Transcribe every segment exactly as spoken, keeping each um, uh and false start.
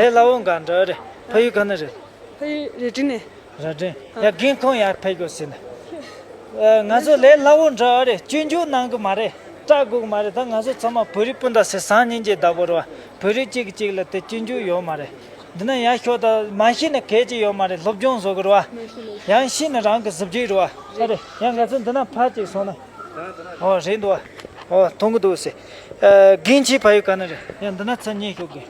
ལས་སླ་བོ་འགའ་འདྲ་རེད། ཕ་ཡུལ་ག་ནས་རེད། ཕ་ཡུལ་རྭ་སྒྲེང་ནས། རྭ་སྒྲེང་། ཡ་རྒན་ཁོང་ཡར་ཕེབས་དགོས་ཟེར་ན། ཨ། ང་ཚོ་ལས་སླ་བོ་འདྲ་རེད། སྐྱོན་བརྗོད་གནང་གི་མ་རེད། སྐྲག་དགོས་ཀྱི་མ་རེད། ད་ང་ཚོ་ཚང་མ་བོད་རིགས་སྤུན་ཟླ་ཟེར་སང་ཉིན་གྱི་བདག་པོ་རེད་བ། བོད་རིགས་གཅིག་གིས་གཅིག་ལ་དེ་སྐྱོན་བརྗོད་ཡོད་མ་རེད། འདི་ན་ཡར་ཤོག་ད་མ་ཤེས་ན་གལ་ཆེ་ཡོད་མ་རེད། སློབ་སྦྱོང་བཟོ་དགོས་རེད་བ། ཡང་ཤེས་ན་རང་གི་གཟི་བརྗིད་རེད་བ། ཨ་རེད། ཡང་ང་ཚོ་འདི་ན་ཕར་ཅིག་སོང་ན། ཨོ་རེད་འདུག་བ། ཨོ་མཐོང་གི་འདུག་ཟེར། ཨ། རྒན་ཁྱེད་ཕ་ཡུལ་ག་ནས་རེད། ཡང་འདི་ན་ཚུར་ཉན་ཤོག་གི།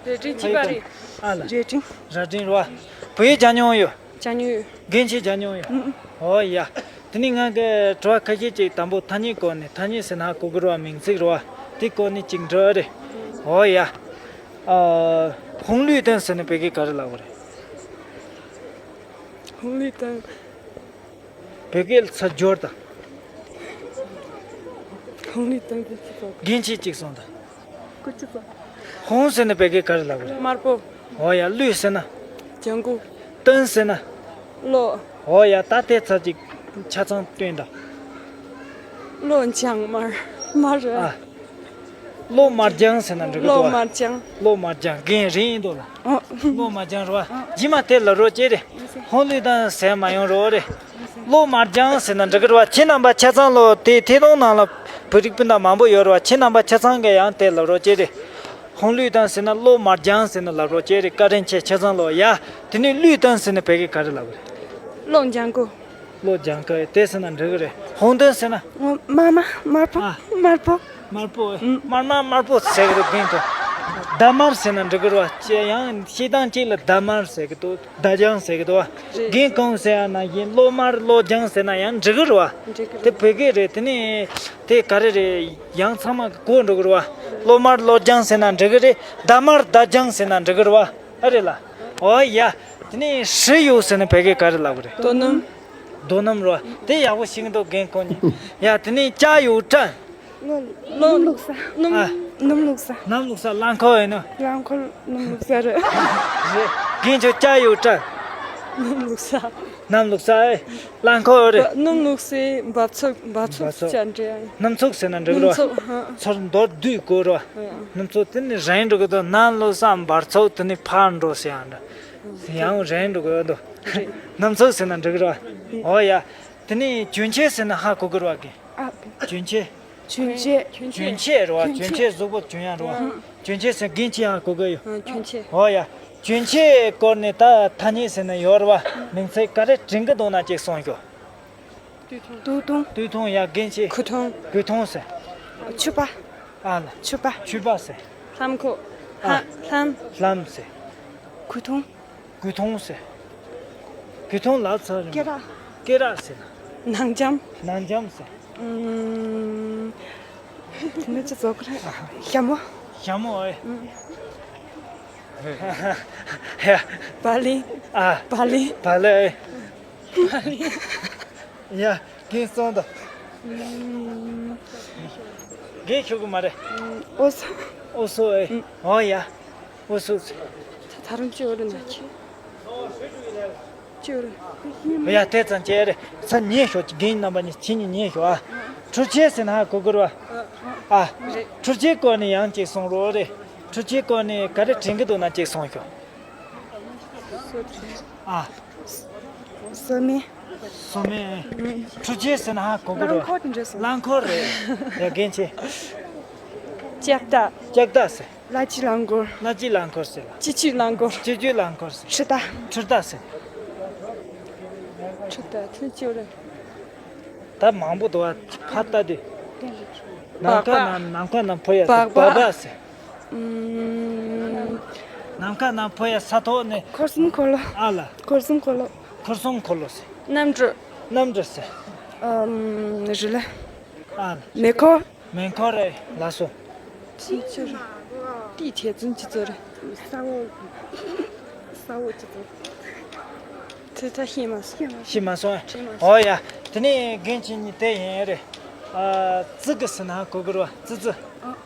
རྭ་སྒྲེང་གཅིག་པ་རེད། ཨ་ལ། རྭ་སྒྲེང་། རྭ་སྒྲེང་རེད་བ། བོད་ཡིག་སྦྱང་མྱོང་ཡོད། སྦྱང་མྱོང་ཡོད། རྒན་ཁྱེད་སྦྱང་མྱོང་ཡོད། ཨུ། ཨོ་ཡ། དེ་ནི་ང་གི་དྲི་བ་ཁ་ཤས་ཅིག་དང་པོ་ཐ་སྙད་སྐོར་ནས། ཐ་སྙད་ཟེར་ན་གོ་གི་རེད་བ། མིང་ཚིག་རེད་བ། དེ་སྐོར་ནས་ཅིག་འདྲི་རེད། ཨོ་ཡ། ཨ། 红绿灯 ཟེར་ན་བོད་སྐད་ག་རེ་ལབ་དགོས་རེད། 红绿灯། བོད་སྐད་ལ་ཚུར་སྦྱོར་དང་། 红绿灯 དེ་ཅི་ཙམ། རྒན་ཁྱེད་ཅིག་གསུངས་དང་། སྐུ་ཅི་ཙམ། 红 ཟེར་ན་བོད་སྐད་ག་རེ་ལབ་དགོས་རེད། དམར་པོ། ཨོ་ཡ། 绿 ཟེར་ན། ལྗང་གུ། 灯 ཟེར་ན། གློག། ཨོ་ཡ། ད་དེ་ཚར་ཅིག་ཆ་ཚང་སྟོན་དང་། གློག་ལྗང་དམར། དམར་རེད། ཨ། གློག་དམར་ལྗང་ཟེར་ན་འགྲིག་གི་འདུག་བ། གློག་དམར་ལྗང་། གློག་དམར་ལྗང་། རྒན་རིང་ཡིན་འདུག་ལ། ཨོ། གློག་དམར་ལྗང་རེད་བ། རྗེས་མ་དེ་ལབ་རོགས་བྱེད་རེད། 红绿灯 ཟེར་མ་ཡོང་རོགས་རེད། གློག་དམར་ལྗང་ཟེར་ན་འགྲིག་གི་རེད་བ། ཁྱེད་རྣམ་པ་ཆ་ཚང་ལོ། དེ་ཐད་གཏོང་ནང་ལ་བོད་རིགས་སྤུན་ཟླ་མང་པོ་ཡོད་རེད་བ། ཁྱེད་རྣམ་པ་ཆ་ཚང་གིས་ཡང་དེ་ལབ་རོགས་བྱེད་རེད། 红绿灯 ཟེར་ན་གློག་དམར་ལྗང་ཟེར་ན་ལབ་རོགས་བྱེད་རེད། བཀའ་དྲིན་ཆེ། ཆ་ཚང་ལོ། ཡ། དེ་ནས་绿灯 ཟེར་ན་བོད་སྐད་ག་རེ་ལབ་གི་རེད། གློག་ལྗང་གུ། གློག་ལྗང་གུ། དེ་ཟེར་ན་འགྲིག་གི་རེད། 红灯 ཟེར་ན། ཨོ། དམར་དམར། དམར་པོ། ཨ། དམར་པོ། དམར་པོ། ཨུ། དམར་དམར་དམར་པོ་ཟེར་གི་འདུག་རྒན་ཁོང་། 大门 ཟེར་ན་འགྲིག་གི་རེད་བ། ཅེ་ཡང་བཤད་སྟངས་གཅིག་ལ་大门 ཟེར་གི་འདུག 大江 ཟེར་གི་འདུག་བ། རེད། རྒན་ཁོང་ཟེར་ཡ་ནང་བཞིན་གློག་དམར་གློག་ལྗང་ཟེར་ན་ཡང་འགྲིག་གི་རེད་བ། འགྲིག་གི་རེད། དེ་བོད་སྐད་རེད། དེ་ནས་དེ་ག་རེ་རེད། ཡང་ཚང་མ་གོ་འགྲོ་གི་རེད་བ། གློག་དམར་གློག་ལྗང་ཟེར་ན་འགྲིག་གི་རེད། 大门大江 ཟེར་ན་འགྲིག་གི་རེད་བ། ཨ་རེད་ལ། ཨོ་ཡ། དེ་ནས་石油 ཟེར་ན་བོད་སྐད་ག་རེ་ལབ་གི་རེད། རྡོ་སྣུམ། རྡོ་སྣུམ་རོ། དེ་ཡག་པོ་ཤེས་ཀྱི་འདུག་རྒན་ཁོང་གཉིས། ཡ། དེ་ནས་加油站། གློག་སྣུམ་བླུགས་ས། སྣུམ། ཨ། སྣུམ་བླུགས་ས། སྣུམ་བླུགས་ས་རླངས་འཁོར་ཡིན་ནོ། རླངས་འཁོར་སྣུམ་བླུགས་ས་རེད། རེད། རྒན་ཁྱོད་加油站། སྣུམ་བླུགས་ས། སྣུམ་བླུགས་ས་ཨེ། རླངས་འཁོར་རེད། སྣུམ་བླུགས་སའི་འབབ་ཚུགས། འབབ་ཚུགས། འབབ་ཚུགས་ཅན་འདྲ། སྣུམ་ཚུགས་ཟེར་ན་འགྲིག་རོ། སྣུམ་ཚུགས། ཧ། ཚུར་མདོར་བསྡུས་དགོས་རོ། ཨ། སྣུམ་ཚུགས་དེ་ནི་རིང་འགྲོ་གི་འདུག་སྣུམ་བླུགས་ས་འབབ་ཚུགས་དེ་ནི་ཕར་འགྲོ་ཟེར་ཡང་འདྲ། ཡང་རིང་འགྲོ་གི་འདུག་རེད། སྣུམ་ཚུགས་ཟེར་ན་འགྲིག་རོ། ཨོ་ཡ། དེ་ནི་གྱོན་ཆས་ཟེར་ན་ཧ་གོ་གི་རོ་གི། ཨ། གྱོན་ཆས། གྱོན་ཆས། གྱོན་ཆས་རེད་བ། གྱོན་ཆས། གྱོན་ཆས་གཟུགས་པོ་གྱོན་ཡ་རེད་བ། ཨང་། གྱོན་ཆས་ཟེར་རྒན་ཁྱེད་ཡང་གོ་གི་ཡོད། ཨང་། གྱོན་ཆས། ཨོ་ཡ། གྱོན་ཆས་སྐོར་ནས་ད་ཐ་སྙད་ཟེར་ན་ཡོད་རེད་བ། མིང་ཚིག་ག་རེ་དྲན་གི་འདུག་ན་ཅིག་གསུངས་ཤོག་སྟོད་ཐུང་། སྟོད་ཐུང་། ཡ། རྒན་ཁྱེད། གོས་ཐུང་། གོས་ཐུང་ཟེར། ཕྱུ་པ། ཨ་ལ། ཕྱུ་པ། ཕྱུ་པ་ཟེར། ལྷམ་གོག་ཨ། ལྷམ། ལྷམ་ཟེར། གོས་ཐུང་། གོས་ཐུང་ཟེར། གོས་ཐུང་ལབ་ཚར་རེད། སྐེ་རགས། སྐེ་རགས་ཟེར། ནང་འཇམ། ནང་འཇམ་ཟེར། ཨུམ། དེ་ནས་ཅི་ཟེར་གི་རེད། ཞྭ་མོ། ཞྭ་མོ་ཨེ། ཨུམ། ཡ། བག་ལེབ། ཨ། བག་ལེབ། བག་ལེབ་ཨེ། བག་ལེབ། ཡ། རྒན་གསུངས་དང་། ཨུམ། རྒན་ཤོད་གི་མ་རེད། ཨུམ། ཨོ་སོ། ཨོ་སོ་ཨེ། ཨུམ། ཨོ་ཡ། ཨོ་སོ། ད་ད་རུང་ཅི་ཡོད་རེད་ན་ཁྱེད། ཅི་ཡོད་རེད། ཡ། དེ་ཙམ་བྱས་རེད། ས་ཉན་ཤོག་རྒན་རྣམ་པ་གཉིས་ཁྱེད་གཉིས་ཉན་ཤོག་ཨ། འཕྲུལ་ཆས་ཟེར་ན་ཧ་གོ་གི་རེད་བ། ཨ། འཕྲུལ་ཆས་སྐོར་ནས་ཡང་ཅིག་གསུང་རོགས་རེད། འཕྲུལ་ཆས་སྐོར་ནས་ག་རེ་དྲན་གི་འདུག་ན་ཅིག་གསུང་ཤོག་ཨ། སོ་མེ། སོ་མེ། འཕྲུལ་ཆས་ཟེར་ན་ཧ་གོ་གི་རེད། རླངས་འཁོར་དེ་འདྲ་སོང་། རླངས་འཁོར་རེད། ཡ། རྒན་ཁྱེད། ལྕགས་ཐག་ལྕགས་ཐག་ཟེར། གླ་སྤྱི་རླངས་འཁོར། གླ་སྤྱི་རླངས་འཁོར་ཟེར་ལ། སྤྱི་སྤྱོད་རླངས་འཁོར། སྤྱི་སྤྱོད་རླངས་འཁོར་ཟེར། ཁྲི་ཐག་ཁྲི་ཐག་ཟེར། ཁྲི་ཐག་དེ་ཅི་རེད། ད་མང་པོ་འདུག་ཨ། ཕར་ལྟ་དུས། ནམ་མཁའ་ནང་ནམ་མཁའ་ནང་འཕུར་ཡ་སྦག་སྦག་སྦག་སྦག་ཟེར། ཨུམ། ནམ་མཁའ་ནང་འཕུར་ཡ་ས་ཐོག་ནས། འཁོར་གསུམ་འཁོར་ལོ། ཨ་ལ། འཁོར་གསུམ་འཁོར་ལོ། འཁོར་གསུམ་འཁོར་ལོ་ཟེར། གནམ་གྲུ། གནམ་གྲུ་ཟེར། ཨུམ། རི་ལ། ཨ་ལ། མེ་འཁོར། མེ་འཁོར་རེད། ལགས་སོ། ཅི་ཅི་རེད། ཏི་ཐེ་ཙུན་ཅི་ཙོ་རེད། ས་འོག་ས་འོག་ཅི་ཙོ། དེ་ད་ཤེས་མ་སོང་། ཤེས་མ་སོང་། ཤེས་མ་སོང་། ཨོ་ཡ། དེ་ནས་རྒན་ཁྱེད་གཉིས་དེ་ཡིན་རེད། ཨ། ཙི་གི་ཟེར་ན་གོ་གི་རེད་བ། ཙི་ཙི།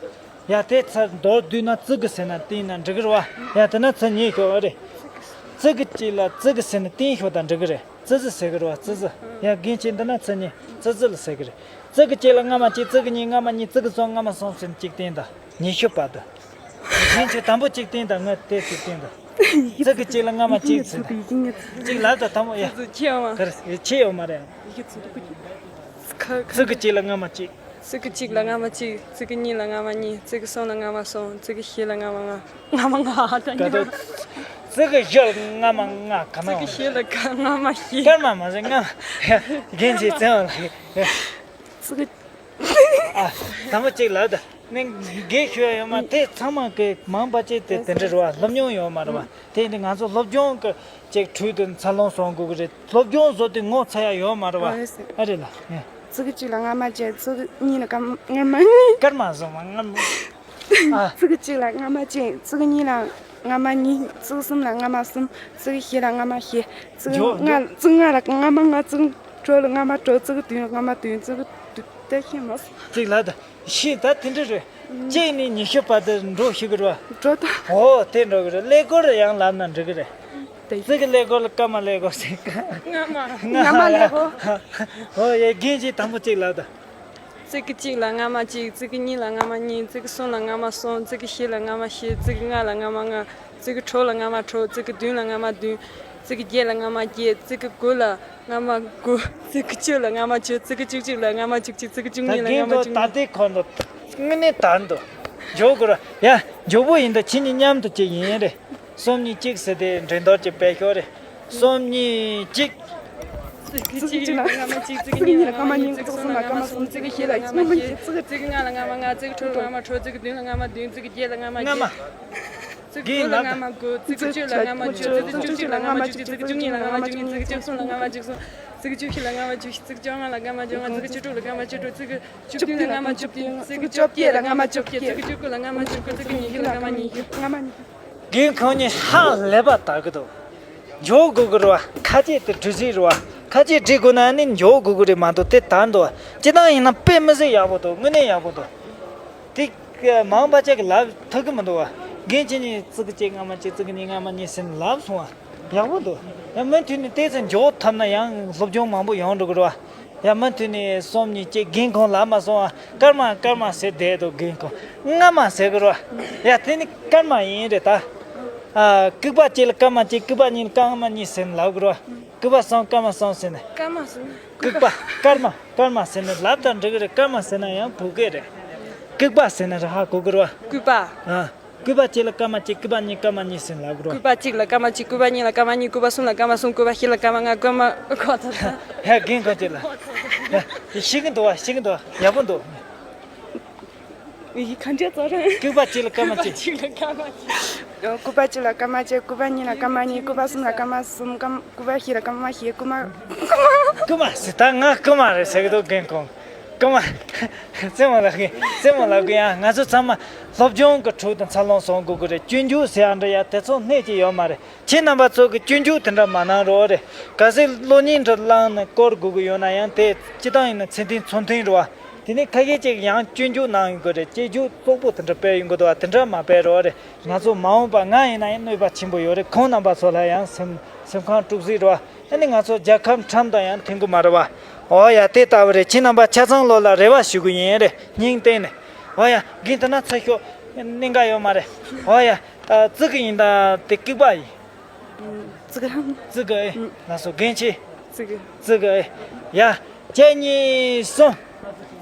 ཡ། དེ་ཚར་མདོར་བསྡུས་ན་ཙི་གི་ཟེར་ན་བསྟན་ན་འགྲིག་གི་རེད་བ། ཡ། དེ་ན་ཚར་ཉན་ཤོག་ཨ་རེད། ཙི་གི་གཅིག་ལ་ཙི་གི་ཟེར་ན་བསྟན་ཤོག་དང་འགྲིག་གི་རེད། ཙི་ཙི་ཟེར་གི་རེད་བ། ཙི་ཙི། ཡ། རྒན་ཁྱེད་འདི་ན་ཚར་ཉན། ཙི་ཙི་ལ་ཟེར་གི་རེད། ཙི་གི་གཅིག་ལ་རྔ་མ་གཅིག་ཙི་གི་གཉིས་རྔ་མ་གཉིས། ཙི་གི་གསུམ་རྔ་མ་གསུམ་ཟེར་ན་གཅིག་བསྟན་དང་། ཉི་ཤུ་བར་དུ། ཡིན་ཆོས་དང་པོ་གཅིག་བསྟན་དང་། ང་དེ་གཅིག་བསྟན་དང་། ཙི་གུ་གཅིག་ལ་སྔ་མ་གཅིག་ཟེར། གཅིག་ལབ་དང་དང་པོ་ཡ། ཁྱེད་ཡོང་མ། ག་རེ་ཁྱེད་ཡོང་མ་རེད། ཙི་གུ་གཅིག་ལ་སྔ་མ་གཅིག་ཙི་གུ་གཅིག་ལ་སྔ་མ་གཅིག་ཙི་གུ་གཉིས་ལ་སྔ་མ་གཉིས། ཙི་གུ་གསུམ་ལ་སྔ་མ་གསུམ། ཙི་གུ་བཞི་ལ་སྔ་མ་ལྔ། སྔ་མ་ལྔ་ཨ་ད་ག་ཉོ། ཙི་གུ་བཞི་ལ་སྔ་མ་ལྔ་ག་ན། ཙི་གུ་བཞི་ལ་སྔ་མ་བཞི། སྐར་མ་མ་ཟེར་སྔ་མ། རྒན་ཅིག་བཙན་བ་ལ། ཙི་གུ། ཨ། དང་པོ་གཅིག་ལབ་དང་། ནི་རྒན་ཞུ་ཡ་ཡོད་མ་དེ་ཚང་མ་གི་མང་པ་ཅིག་དེ་དེ་འདྲ་རེད་བ། སློབ་མྱོང་ཡོད་མ་རེད་བ། དེ་ནི་ང་ཚོ་སློབ་སྦྱོང་གི་ཅིག་ཁྲོད་དུ་འཚར་ལོངས་སོང་དགོས་ཀྱི་རེད། སློབ་སྦྱོང་བཟོ་དེ་ངོ་ཚ་ཡ་ཡོད་མ་རེད་བ། ཨ་རེད་ལ། ཙི་གུ་གཅིག་ལ་སྔ་མ་གཅིག་ཙི་གུ་གཉིས་ལ་སྔ་མ་གཉིས། སྐར་མ་བཟོ་མ་སྔ་མ། ཨ། ཙི་གུ་གཅིག་ལ་སྔ་མ་གཅིག་ཙི་གུ་གཉིས་ལ་སྔ་མ་གཉིས། ཙི་གུ་གསུམ་ལ་སྔ་མ་གསུམ། ཙི་གུ་བཞི་ལ་སྔ་མ་བཞི། ཙི་གུ་ལྔ། ཙི་གུ་ལྔ་ལ་སྔ་མ་ལྔ། ཙི་གུ་དྲུག་ལ་སྔ་མ་དྲུག་ཙི་གུ་བདུན་ལ་སྔ་མ་བདུན། ཙི་གུ་བདུན་དེ་ཤེས་མ་སོང་། གཅིག་ལ་ད་ཤེས་ད་དེ་འདྲ་རེད། གཅིག་ནས་ཉི་ཤུ་བར་དུ་འགྲོ་ཤེས་ཀྱི་རེད་བ། འགྲོ་ད། ཨོ་དེ་འགྲོ་གི་རེད། ཀླད་ཀོར་ཡང་ལབ་ན་འགྲིག་གི་རེད། ཙི་གུ་ཀླད་ཀོར་ལ་སྐར་མ་ཀླད་ཀོར་ཟེར། སྔ་མ། སྔ་མ་ཀླད་ཀོར། ཨོ་ཡ་རྒན་གྱིས་དང་པོ་གཅིག་ལབ་དང་། ཙི་གུ་གཅིག་ལ་སྔ་མ་གཅིག་ཙི་གུ་གཉིས་ལ་སྔ་མ་གཉིས། ཙི་གུ་གསུམ་ལ་སྔ་མ་གསུམ། ཙི་གུ་བཞི་ལ་སྔ་མ་བཞི། ཙི་གུ་ལྔ་ལ་སྔ་མ་ལྔ། ཙི་གུ་དྲུག་ལ་སྔ་མ་དྲུག་ཙི་གུ་བདུན་ལ་སྔ་མ་བདུན། ཙི་གུ་བརྒྱད་ལ་སྔ་མ་བརྒྱད། ཙི་གུ་དགུ་ལ་སྔ་མ་དགུ། ཙི་གུ་བཅུ་ལ་སྔ་མ་བཅུ། ཙི་གུ་བཅུ་གཅིག་ལ་སྔ་མ་བཅུ་གཅིག་ཙི་གུ་བཅུ་གཉིས་ལ་སྔ་མ་བཅུ་གཉིས། ད་ལྟའི་ཁོ་ནོ་དངོས་གནས་དར་འདུག་མགྱོགས་དགོས་ར་ཡ། མགྱོགས་པོ་ཡིན་ད་ཁྱེད་གཉིས་མཉམ་དུ་གཅིག་ཡིན་རེད། གསུམ་གཉིས་གཅིག་ཟེར་ཏེ་འགྲན་བསྡུར་གྱི་དཔེ་ཤོག་རེད། གསུམ་གཉིས་གཅིག་ཙི་གུ་གཅིག་ལ་སྔ་མ་གཅིག་ཙི་གུ་གཉིས་ལ་སྔ་མ་གཉིས། ཙི་གུ་གསུམ་ལ་སྔ་མ་གསུམ། ཙི་གུ་བཞི་ལ་སྔ་མ་བཞི། ཙི་གུ་ལྔ་ལ་སྔ་མ་ལྔ། ཙི་གུ་དྲུག་ལ་སྔ་མ་དྲུག་ཙི་གུ་བདུན་ལ་སྔ་མ་བདུན། ཙི་གུ་བརྒྱད་ལ་སྔ་མ་བརྒྱད། ཙི་གུ་དགུ་ལ་སྔ་མ་དགུ། ཙི་གུ་བཅུ་ལ་སྔ་མ་བཅུ། ཙི་གུ་བཅུ་གཉིས་ལ་སྔ་མ་བཅུ་གཅིག་ཙི་གུ་བཅུ་གཉིས་ལ་སྔ་མ་བཅུ་གཉིས། ཙི་གུ་བཅུ་གསུམ་ལ་སྔ་མ་བཅུ་གསུམ། ཙི་གུ་བཅུ་བཞི་ལ་སྔ་མ་བཅུ་བཞི། ཙི་གུ་བཅོ་ལྔ་ལ་སྔ་མ་བཅོ་ལྔ། ཙི་གུ་བཅུ་དྲུག་ལ་སྔ་མ་བཅུ་དྲུག་ཙི་གུ་བཅུ་དགུ་ལ་སྔ་མ་བཅུ་དགུ། ཙི་གུ་བཅོ་བརྒྱད་ལ་སྔ་མ་བཅུ་བརྒྱད། ཙི་གུ་བཅུ་དགུ་ལ་སྔ་མ་བཅུ་དགུ། ཙི་གུ་ཉི་ཤུ་ལ་སྔ་མ་ཉི་ཤུ། སྔ་མ་ཉི་ཤུ། རྒན་ཁོང་གཉིས་ཧ་ལས་པ་དར་གི་འདུག་མགྱོགས་དགོས་ཀྱི་རེད་བ། ཁ་ལྕེ་དེ་འགྲོས་ཟིན་རེད་བ། ཁ་ལྕེ་འགྲོས་དགོས་ན་ནི་མགྱོགས་དགོས་ཀྱི་རེད་མ་གཏོགས་དེ་དར་འདུག་སྤྱིར་བཏང་ཡིན་ན་དཔེ་མི་སྲིད་ཡག་པོ་འདུག་དངོས་གནས་ཡག་པོ་འདུག་དེ་མང་པ་ཅིག་གིས་ལབ་ཐུབ་ཀྱི་མི་འདུག་བ། རྒན་ཁྱེད་གཉིས་ཙི་གུ་གཅིག་སྔ་མ་གཅིག་ཙི་གུ་གཉིས་སྔ་མ་གཉིས་ཟེར་ནས་ལབ་སོང་བ། ཡག་པོ་འདུག་ཡང་མུ་མཐུད་ནས་ཏོག་ཙམ་མགྱོགས་ཐུབ་ན་ཡང་སློབ་སྦྱོང་མང་པོ་ཡོང་འགྲོ་གི་རེད་བ། ཡང་མུ་མཐུད་ནས་གསུམ་གཉིས་གཅིག་རྒན་ཁོང་ལབ་མ་སོང་བ། སྐར་མ་སྐར་མ་ཟེར་བསྡད་འདུག་རྒན་ཁོང་། སྔ་མ་ཟེར་གི་རེད་བ། ཡ་དེ་ནི་སྐར་མ་ཡིན་རེད་ད། ཨ། སྐུད་པ་གཅིག་ལ་སྐར་མ་གཅིག་སྐུད་པ་གཉིས་ལ་སྐར་མ་གཉིས་ཟེར་ནས་ལབ་གི་རེད་བ། སྐུད་པ་གསུམ་སྐར་མ་གསུམ་ཟེར་ནས། སྐར་མ་གསུམ། སྐུད་པ་སྐར་མ་སྐར་མ་ཟེར་ནས་ལབ་དང་འགྲིག་གི་རེད། སྐར་མ་ཟེར་ན་ཡང་བོད་སྐད་རེད། སྐུད་པ་ཟེར་ན་རེད་ཧ་གོ་གི་རེད་བ། སྐུད་པ། ཨ། སྐུད་པ་གཅིག་ལ་སྐར་མ་གཅིག་སྐུད་པ་གཉིས་སྐར་མ་གཉིས་ཟེར་ནས་ལབ་གི་རེད་བ། སྐུད་པ་གཅིག་ལ་སྐར་མ་གཅིག་སྐུད་པ་གཉིས་ལ་སྐར་མ་གཉིས། སྐུད་པ་གསུམ་ལ་སྐར་མ་གསུམ། སྐུད་པ་བཞི་ལ་སྐར་མ་ལྔ། སྐར་མ་གོ་ད་ད། ཧེ་རྒན་ཁོང་གཅིག་ལ། ཡ་ཤེས་ཀྱི་འདུག་བ། ཤེས་ཀྱི་འདུག་བ། ཡག་པོ་འདུག་ཡི་ག་འདྲ་ཙོ་རེད། སྐུད་པ་གཅིག་ལ་སྐར་མ་གཅིག་སྐུད་པ་གཅིག་ལ་སྐར་མ་གཅིག་སྐུད་པ་གཉིས་ལ་སྐར་མ་གཉིས། སྐུད་པ་གསུམ་ལ་སྐར་མ་གསུམ། སྐར་མ་སྐུད་པ་བཞི་ལ་སྐར་མ་བཞི། སྐུད་མ། སྐུད་མ་ཟེར་ད་ང་སྐུད་མ་རེད་ཟེར་གི་འདུག་རྒན་ཁོང་། སྐུད་མ། རྩེད་མོ་ལབ་གི། རྩེད་མོ་ལབ་གི་ཡང་ང་ཚོ་ཚང་མ་སློབ་སྦྱོང་གི་ཁྲོད་དུ་འཚར་ལོངས་སོང་དགོས་ཀྱི་རེད། སྤྱོད་འཇུག་ཟེར་ཡ་འདྲ་ཡ་དེ་ཚོ་སྣེ་གཅིག་ཡོད་མ་རེད། ཁྱེད་རྣམ་པ་ཚོ་གི་སྤྱོད་འཇུག་དེ་འདྲ་མ་གནང་རོགས་རེད། གལ་སྲིད་གློག་བརྙན་འདྲ་བླངས་ནས་བསྐུར་དགོས་ཀྱི་ཡོད་ན་ཡང་དེ་སྤྱིར་བཏང་ཡིན་ན་ཚད་ལྡན་ཚུལ་མཐུན་རེད་བ། དེ་ནས་ཁ་ཤས་ཅིག་ཡང་སྤྱོད་འཇུག་གནང་ཡོང་གི་རེད། སྤྱོད་འཇུག་རྩོག་པོ་དེ་འདྲ་སྤེལ་ཡོང་གི་འདུག་བ། དེ་འདྲ་མ་སྤེལ་རོགས་རེད། ང་ཚོ་མ་འོངས་པ་ང་ཡིན་ན་ཡང་གནོད་པ་ཆེན་པོ་ཡོད་རེད། ཁོང་རྣམ་པ་ཚོ་ལ་ཡང་སེམས་སེམས་ཁམས་དཀྲུག་ཟིག་རེད་བ། ཨ་ནི་ང་ཚོ་རྒྱལ་ཁབ་ཁྲིམས་དང་ཡང་མཐུན་གི་མ་རེད་བ། འོ་ཡ་དེ་ལྟ་བུ་རེད། ཁྱེད་རྣམ་པ་ཆ་ཚང་ལོ་ལ་རེ་བ་ཞུ་གི་ཡིན་རེད། སྙིང་གཏིང་ནས། འོ་ཡ་རྒན་དེ་ན་ཚ་ཤོག་གནད་འགག་ཡོད་མ་རེད། འོ་ཡ། ཨ། ཙི་གུ་ཡིན་ད་དེ་སྐུད་པ་ཡིན། ཙི་གུ། ཙི་གུ་ཨེ། ལགས་སོ་རྒན་ཆེ། ཙི་གུ། ཙི་གུ་ཨེ། ཡ། གཅིག་གཉིས་གསུམ།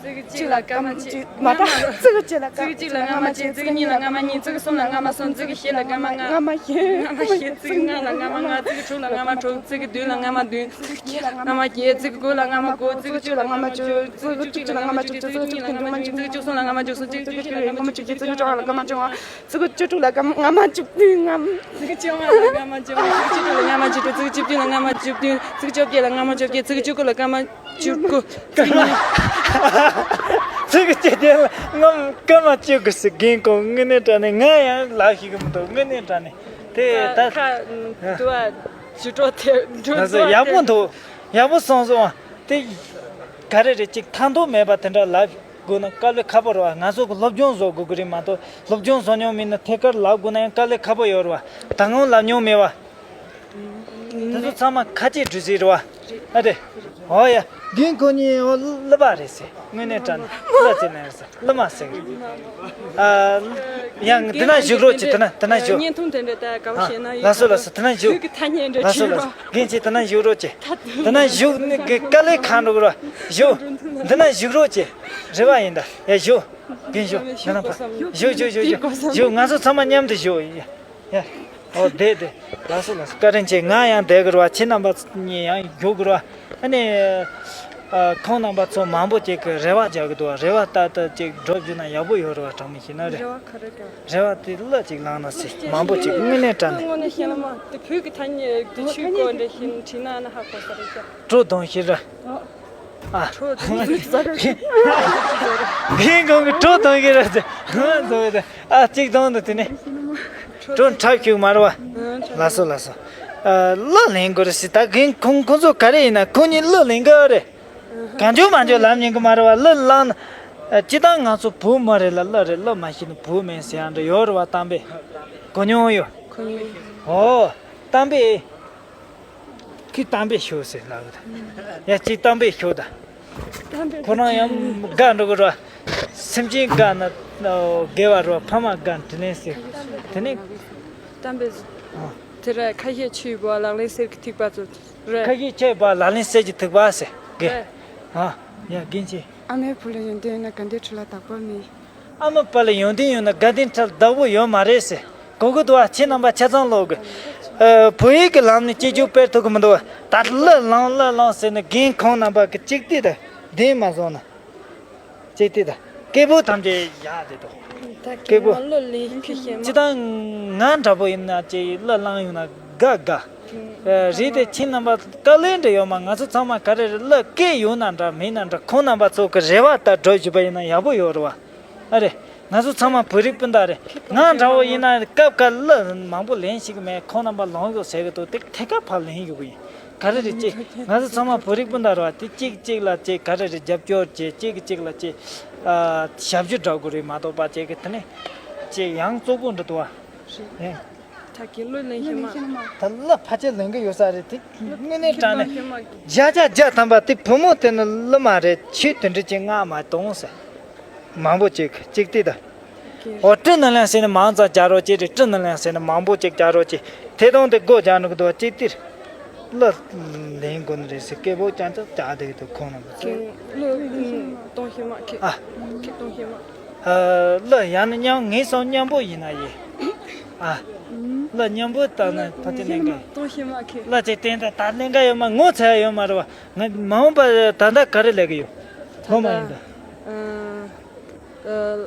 ཙི་གུ་གཅིག་ལ་སྐར་མ་གཅིག་མ་ད། ཙི་གུ་གཅིག་ལ་སྐར། ཙི་གུ་གཅིག་ལ་སྔ་མ་གཅིག་ཙི་གུ་གཉིས་ལ་སྔ་མ་གཉིས། ཙི་གུ་གསུམ་ལ་སྔ་མ་གསུམ། ཙི་གུ་བཞི་ལ་སྐར་མ་ལྔ། སྔ་མ་བཞི། སྔ་མ་བཞི། ཙི་གུ་ལྔ་ལ་སྔ་མ་ལྔ། ཙི་གུ་དྲུག་ལ་སྔ་མ་དྲུག་ཙི་གུ་བདུན་ལ་སྔ་མ་བདུན། སྔ་མ་བརྒྱད། ཙི་གུ་དགུ་ལ་སྔ་མ་དགུ། ཙི་གུ་བཅུ་ལ་སྔ་མ་བཅུ། ཙི་གུ་བཅུ་གཅིག་ལ་སྔ་མ་བཅུ་གཅིག་ཙི་གུ་གཉིས་ལ་སྔ་མ་བཅུ་གཉིས། ཙི་གུ་བཅུ་གསུམ་ལ་སྔ་མ་བཅུ་གསུམ། ཙི་གུ་བཅུ་བཞི་ལ་སྔ་མ་བཅུ་བཞི། ཙི་གུ་བཅུ་བཅུ་ལ་སྔ་མ་བཅུ་བཅུ། ཙི་གུ་བཅུ་དྲུག་ལ་སྔ་མ་བཅུ་བཅུ། ཙི་གུ་བཅུ་བཅུ་ལ་སྔ་མ་བཅུ་དྲུག་ཙི་གུ་བཅུ་བདུན་ལ་སྔ་མ་བཅུ་བདུན། ཙི་གུ་བཅོ་བརྒྱད་ལ་སྔ་མ་བཅོ་བརྒྱད། ཙི་གུ་བཅུ་དགུ་ལ་སྔ་མ་བཅུ་དགུ། ཙི་གུ་བཅོ་བརྒྱད་ལ་སྔ་མ་སྐར་མ་བཅུ་དགུ་ཟེར་རྒན་ཁོང་དངོས་གནས་དྲང་གནས་ང་ཡང་ལབ་ཤེས་ཀྱི་མི་འདུག་དངོས་གནས་དྲང་གནས་དེ་ད། ཁ་ཁ་འདུག་ཨ། ཞུ་གྲོགས་དེ་འགྲོ་ད་ཟེར་འདུག་ཨ། ཡག་པོ་འདུག་ཡག་པོ་སོང་སོང་ཨ། དེ་ག་རེ་རེད། ཅིག་ཐང་ཐོག་མེད་པ་དེ་འདྲ་ལབ་དགོས་ན་དཀའ་ལས་ཁག་པོ་རེད་བ། ང་ཚོ་གི་སློབ་སྦྱོང་བཟོ་དགོས་ཀྱི་རེད་མ་གཏོགས། སློབ་སྦྱོང་བཟོ་མྱོང་མེད་ན་ཐད་ཀར་ལབ་དགོས་ན་ཡང་དཀའ་ལས་ཁག་པོ་ཡོད་རེད་བ། ད་སྔོན་ལབ་མྱོང་མེད་བ། དེ་ཚོ་ཚང་མ་ཁ་ལྕེ་འགྲོས་ཟིག་རེད་བ། ཨ་རེད། ཨོ་ཡ། རྒན་ཁོང་གཉིས་ཨོ་གླུ་པ་རེད་ཟེར། དངོས་གནས་དྲང་གནས་གླུ་ཅིག་ལེན་ཟེར། གླུ་མ་ཟེར། ཨ། ཡང་འདི་ན་བཞུགས་རོགས་གྱིས། འདི་ན་འདི་ན་བཞུགས། བརྙན་ཐུང་དེ་འདྲ་ད་ག་བ་ཨ། བཤད་ན་ཡོད། ལགས་སོ་ལགས་སོ། འདི་ན་བཞུགས། བོད་ཀྱི་ཐ་སྙད་འདྲ་ལགས་སོ་བྲིས་ལགས་སོ། པ། རྒན་ཁྱེད་འདི་ན་བཞུགས་རོགས་གྱིས། འདི་ན་བཞུགས་ནི་གི་དཀའ་ལས་ཁག་འགྲོ་གི་ར། བཞུགས། འདི་ན་བཞུགས་རོགས་གྱིས། རེ་བ་ཡིན་ད། ཡ་བཞུགས། རྒན་བཞུགས། འདི་ན་ཕ། བཞུགས་བཞུགས་བཞུགས་བཞུགས། བཞུགས། ང་ཚོ་ཚང་མ་མཉམ་དུ་བཞུགས། ཡ། ཡ། ཨོ་བསྡད་བསྡད། ལགས་སོ་ལགས་སོ། བཀའ་དྲིན་ཆེ། ང་ཡང་བསྡད་དགོས་རེད་བ། ཁྱེད་རྣམ་པ་གཉིས་ཡང་རྒྱུགས་དགོས་རེད་བ། ཨ་ནི། ཨ། ཁོང་རྣམ་པ་ཚོ་མང་པོ་ཅིག་གིས་རེ་བ་རྒྱག་གི་འདུག་བ། རེ་བ་ལྟར་དུ་ཅིག་སྒྲུབ་རྒྱུ་ན་ཡག་པོ་ཡོད་རེད་བ། དྲང་མོ་བཤད་ན་རེད། རེ་བ་ག་རེ་རྒྱག་རེ་བ་དེ་གླུ་ཅིག་བླངས་ན་ཟེར། མང་པོ་ཅིག་དངོས་གནས་དྲང་གནས། དངོས་གནས་བཤད་ན་མ་དེ་བོད་ཀྱི་ཐ་སྙད་དེ་ཆོས་སྐོར་འདྲ་ཞིག་བྲིས་ན་ན་ཧ་གོ་ས་རེད་ཤག་བྲོ་བརྡུངས་ཤིག་ར། ཨ། ཁྲོ་དང་ཟེར། རྒན་ཁོང་གིས་ཁྲོ་བཏང་གི་རེད་ཟེར། ཧང་ཟེར་བས། ཨ། གཅིག་བཏང་འདུག་དེ་ནས་ཁྲོ་འཁྲབ་ཤུགས་མ་རེད་བ། ལགས་སོ་ལགས་སོ། ཨ། གླུ་ལེན་དགོས་རེད་ཟེར། ད་རྒན་ཁོང་ཁོང་ཚོ་ག་རེ་ཡིན་ན་ཁོང་གཉིས་གླུ་ལེན་གི་རེད། གང་བྱུང་མང་བྱུང་ལབ་ཉན་གི་མ་རེད་བ། གླུ་བླངས་ན། ཨ། སྤྱིར་བཏང་ང་ཚོ་བོད་མི་རེད་ལ་གླུ་རེད། གླུ་མ་ཤེས་ན་བོད་མིན་ཟེར་ཡ་འདྲ་ཡོད་རེད་བ། གཏམ་དཔེ་གོ་མྱོང་ཡོད། ཨོ། གཏམ་དཔེ། ཁོས་གཏམ་དཔེ་ཤོད་ཟེར་ལབ་གི་འདུག་ཡ། ཅིག་གཏམ་དཔེ་ཤོད་ད། ཁོ་རང་ཡང་དགའ་འགྲོ་གི་རེད། སེམས་ཅན་དགའ་ན་དགེ་བ་རེད། ཕ་མ་དགའ་ན་དྲིན་ལན་ཟེར། དེ་ནས། གཏམ་དཔེ། ཨ། དེ་རེད། ཁ་ཤས་ཆུའི་བུ་ལག་ལེན་གསེར་གྱི་ཐིགས་པ་ཚོ་རེད། ཁ་ཤས་ཆུའི་བུ་ལག་ལེན་གསེར་གྱི་ཐིགས་པ་ཟེར་གི། རེད། ཨ། ཡ་རྒན་ཁྱེད། ཨ་མའི་བུ་ལ་ཡོན་ཏན་ཡོད་ན་དགའ་ལྡན་ཁྲི་ལ་བདག་པོ་མེད། ཨ་མའི་བུ་ལ་ཡོན་ཏན་ཡོད་ན་དགའ་ལྡན་ཁྲི་ལ་བདག་པོ་ཡོད་མ་རེད་ཟེར། གོ་གི་འདུག་བ། ཁྱེད་རྣམ་པ་ཆ་ཚང་ལོག་གི། ཨ། བོད་ཡིག་གི་ལམ་ནས་གཅིག་གྱུར་སྤེལ་ཐུབ་གི་མི་འདུག་བ། ད་གླུ་བླངས་གླུ་བླངས་ཟེར་ནས་རྒན་ཁོང་རྣམ་པ་གི་གཅིག་ལྟོས་དང་། བདེན་མ་བཟུང་ན། གཅིག་ལྟོས་དང་། སྐད་འབོད་ཐམས་ཅད་ཡག་བསྡད་འདུག་ད་སྐད་འབོད། གླུ་ལེན་ཁུལ་ཤེས་མ། སྤྱིར་བཏང་ང་འདྲ་པོ་ཡིན་ན་ཅིག་གླུ་བླངས་ཡོང་ན་དགའ་དགའ། ཨ། རེད་དེ། ཁྱེད་རྣམ་པ་དཀའ་ལས་འདྲ་ཡོད་མ། ང་ཚོ་ཚང་མ་ག་རེ་རེད། གླུ་སྐད་ཡོད་ན་འདྲ་མེད་ན་འདྲ། ཁོང་རྣམ་པ་ཚོ་གི་རེ་བ་ལྟར་སྒྲུབ་ཞུས་པ་ཡིན་ན་ཡག་པོ་ཡོད་རེད་བ། ཨ་རེད། ང་ཚོ་ཚང་མ་བོད་རིགས་སྤུན་ཟླ་རེད། ང་འདྲ་བོ་ཡིན་ན་སྐབས་འགའ་གླུ་མང་པོ་ལེན་ཤེས་གི་མེད། ཁོང་རྣམ་པ་ལོང་ཡོད་ཟེར་གི་འདུག་དེ་ཐད་ཀར་ཕར་ལེན་ཡོང་གི་ཡིན། ག་རེ་རེད་ཅེ། ང་ཚོ་ཚང་མ་བོད་རིགས་སྤུན་ཟླ་རེད་བ། དེ་གཅིག་གཅིག་ལ་ཅིག་ག་རེ་རེད། རྒྱབ་སྐྱོར་བྱེད། གཅིག་གིས་གཅིག་ལ་ཅིག་ཨ། ཞབས་ཞུ་འདྲ་པོ་རེད་མ་གཏོགས་པ་ཅིག་གི་དེ་ནས་ཅིག་ཡང་བཙོག་པོ་འདྲ་འདུག་བ། ཨེ། ད་གི་གླུ་ལེན་ཤེས་མ། ད་གླུ་ཕལ་ཆེར་ལེན་གི་ཡོད་ས་རེད་དེ། དངོས་གནས་དྲང་གནས། བརྒྱ་ཆ་བརྒྱ་ཐམ་པ་དེ་བུ་མོ་དེ་ནི་གླུ་མ་རེད། ཆོས་དེ་འདྲ་ཅིག་མངགས་མ་གཏོང་ཟེར། མང་པོ་ཅིག་གཅིག་ལྟོས་དང་། ཨོ། བཀྲིས་སྣེ་ལེན་ཟེར་ནས་མང་ཙམ་རྒྱག་རོགས་གྱིས་རེད། བཀྲིས་སྣེ་ལེན་ཟེར་ནས་མང་པོ་ཅིག་རྒྱག་རོགས་གྱིས། དེ་དང་དེ་སྒོ་རྒྱག་འགྲོ་གི་འདུག་གཅིག་ལྟོས། གླུ་ལེན་དགོས་ནི་རེད་ཟེར། སྐད་འབོད་རྐྱང་རྐྱང་རྒྱག་བསྡད་ཀྱི་འདུག་ཁོང་རྣམ་པ་ཚོ། གླུ་གཏོང་ཤེས་མ་ཁྱེད། ཨ། ཁྱེད་གཏོང་ཤེས་མ། ཨ། གླུ་ཡང་ན་མཉམ། ངེད་ཚོ་མཉམ་པོ་ཡིན་ན་ཡིན། ཨ། གླུ་མཉམ་པོ་བཏང་ན་ཕ་དེ་ལེན་གི། གཏོང་ཤེས་མ་ཁྱེད། གླུ་ཅིག་བསྟན་ད་ད་ལེན་ག་ཡོད་མ། ངོ་ཚ་ཡ་ཡོད་མ་རེད་བ། ང་མ་འོངས་པ་ད་ལྟ་ག་རེ་ལས་གི་ཡོད། སློབ་མ་ཡིན་ད། ཨ། ཨ།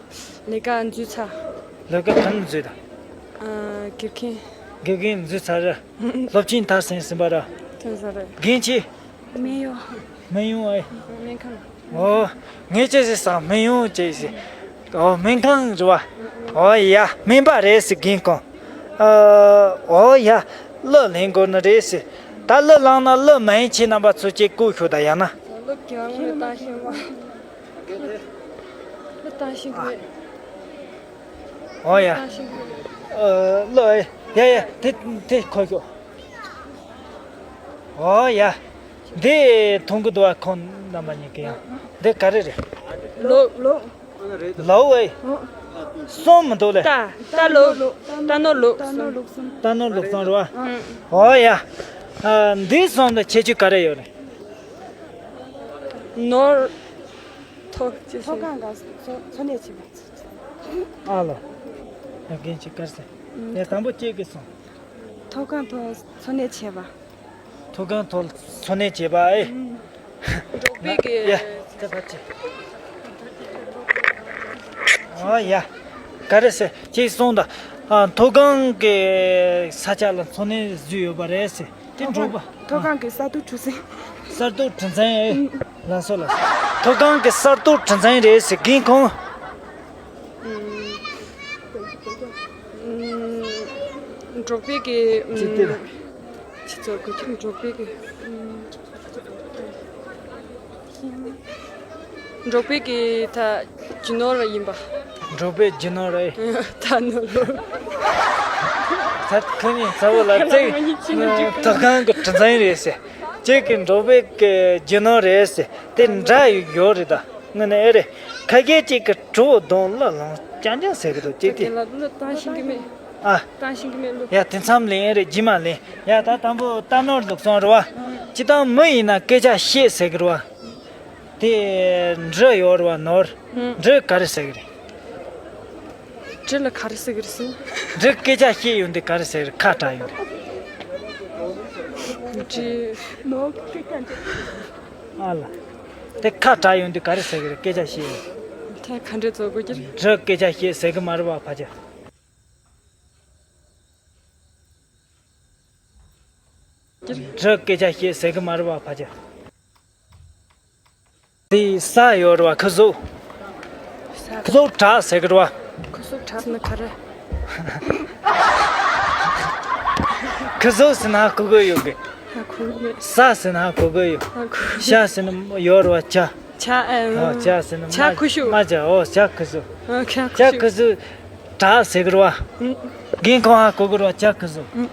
ལས་ཀ་འཛུལ་ཚར། ལས་ཀ་གང་འཛུལ་ད། ཨ། དགེ་རྒན། དགེ་རྒན་འཛུལ་ཚར་ར། སློབ་ཆེན་མཐར་ཕྱིན་ཟིན་པ་ར། ཐོན་ས་རེད། རྒན་ཁྱེད། སྨན་གཡོག་སྨན་གཡོག་ཨེ། སྨན་ཁང་། ཨོ། ངས་ཅི་ཟེར་ཟེར། སྨན་གཡོག་ཅི་ཟེར། ཨོ། སྨན་ཁང་རེད་བ། ཨོ་ཡ། སྨན་པ་རེད་ཟེར་རྒན་ཁོང་། ཨ། ཨོ་ཡ། གླུ་ལེན་དགོས་ནི་རེད་ཟེར། ད་གླུ་བླངས་ན་གླུ་མ་ཡིན། ཁྱེད་རྣམ་པ་ཚོ་ཅིག་བཀུག་ཤོག་ད་ཡང་ན། ལོ་རྒྱང་ལོ་བཏང་ཤེས་མ། ལོ་བཏང་ཤེས་གི་མེད། ཨོ་ཡ། བཏང་ཤེས་གི་མེད། ཨ། ལོ་ཨེ། ཡ་ཡ། དེ་དེ་འཁོར་ཤོག་ཨོ་ཡ། འདི་མཐོང་གི་འདུག་བ། ཁོང་རྣམ་པ་གཉིས་ཀྱི་ཡང་། འདི་ག་རེ་རེད། ལོ་ལོ། ལོ་ཨེ། གསུམ་མི་འདུག་ལེ། རྟ་རྟ་ལོ། རྟ་ནོར་ལོ། རྟ་ནོར་ལུག་གསུམ་རེད་བ། ཨོ་ཡ། ཨ། འདིའི་གསུམ་ལ་ཁྱད་ཆོས་ག་རེ་ཡོད་རེད། ནོར། ཐོ་ཅི་ཐོ་སོང་། གང་ག་འཚོ་འཚོ་གནས་བྱེད་པ། ཨ་ལོ། ད་རྒན་ཁྱེད་ག་རེ་ཟེར། ཡ། དང་པོ་ཁྱེད་ཀྱིས་གསུངས། ཐོ་གང་ཐོག་འཚོ་གནས་བྱེད་པ། ཐོ་གང་ཐོག་འཚོ་གནས་བྱེད་པ་ཨེ། འབྲོག་པའི་གི། ཡ། ད་ཕར་ཕྱིན། ཨ་ཡ། ག་རེ་ཟེར། ཁྱེད་གསུངས་ད། ཨ། མཐོ་སྒང་གི་ས་ཆ་ལ་འཚོ་གནས་བཟོས་ཡོད་པ་རེད་ཟེར། དེ་འབྲོག་པ། མཐོ་སྒང་གི་གསར་གཏོད་གྲུ་གཟིངས། གསར་གཏོད་གྲུ་གཟིངས་ཨེ། ལགས་སོ་ལགས་སོ། མཐོ་སྒང་གི་གསར་གཏོད་གྲུ་གཟིངས་རེད་ཟེར་རྒན་ཁོང་། ཨུམ། ཨུམ། འབྲོག་པའི་གི། ཅི་སྟེ། ཨུམ། ཅི་ཚོ་གོ་ཆུང་འབྲོག་པའི་གི། ཨུམ། འབྲོག་པའི་གི་ད་རྒྱུ་ནོར་ཡིན་པ། འབྲོག་པའི་རྒྱུ་ནོར་རེད། ད་ནོར་ལོ། ད་ཁོ་གཉིས་ཚ་བོ་ལ་བརྩེགས། མཐོ་སྒང་གི་གྲུ་གཟིངས་རེད་ཟེར། གཅིག་གི་འགྲོ་བའི་གི་རྒྱུ་ནོར་རེད་ཟེར་དེ་འདྲ་ཡོད་རེད་ད། དངོས་གནས་ཨེ་རེད། ཁ་སྐད་གཅིག་གི་གྲོགས་གདོང་ལ་ལངས་རྐྱང་རྐྱང་ཟེར་གི་འདུག་གཅིག་དེ། ལ་ལ་བཏང་ཤེས་གི་མེད། ཨ། བཏང་ཤེས་གི་མེད་ལོ། ཡ་དེ་མཚམས་ལེན་ཨེ་རེད། རྗེས་མ་ལེན། ཡ་ད་དང་པོ་རྟ་ནོར་ལུག་སོང་རེད་བ། སྤྱི་བཏང་མི་ཡིན་ན་སྐད་ཆ་བཤད་ཟེར་གི་རེད་བ། དེ་འབྲུ་ཡོད་རེད་བ་ནོར། ཨང་། འབྲུ་ག་རེ་ཟེར་གི་རེད། འབྲུ་ལ་ག་རེ་ཟེར་གི་རེད་ཟེར། འབྲུ་སྐད་ཆ་བཤད་ཡོང་དུས་ག་རེ་ཟེར་གི་རེད། ཁ་གྲག་ཡོང་དུས། འབྲུ། ནོར་སྐད་ཆ་འདྲ། ཨ་ལ། དེ་ཁ་གྲག་ཡོང་དུས་ག་རེ་ཟེར་གི་རེད། སྐད་ཆ་བཤད་ཡོང་། ད་ག་འདྲས་བཟོ་དགོས་ཀྱི་རེད། འབྲུ་སྐད་ཆ་བཤད་ཟེར་གི་མ་རེད་བ་ཕ་ཆེ། འབྲུ་སྐད་ཆ་བཤད་ཟེར་གི་མ་རེད་བ་ཕ་ཆེ། དེ་ས་ཡོད་རེད་བ། ཁུ་ཟུག་ཁུ་ཟུག་བྲག་ཟེར་གི་རེད་བ། ཁུ་ཟུག་བྲག་ཟེར་ན་ག་རེ། ཁུ་ཟུག་ཟེར་ན་གོ་གི་ཡོད་གི། ཨ། གོ་གི་མེད། ས་ཟེར་ན་གོ་གི་ཡོད། ཨ། གོ་གི། ཤ་ཟེར་ན་ཡོད་རེད་བ། ཇ། ཇ། ཨ། ཨོ། ཇ་ཟེར་ན་ཇ་མ་ཁུ་ཤུ། མ་ཇ། ཨོ། ཇ་ཁུ་ཟུག་ཨ། ཇ་ཁུ་ཇ་ཤུ། ཁུ་ཟུག་བྲག་ཟེར་གི་རེད་བ། ཨུ། རྒན་ཁོང་ཧ་གོ་གི་རེད་བ། ཇ་ཁུ་ཟུག་ཨུ།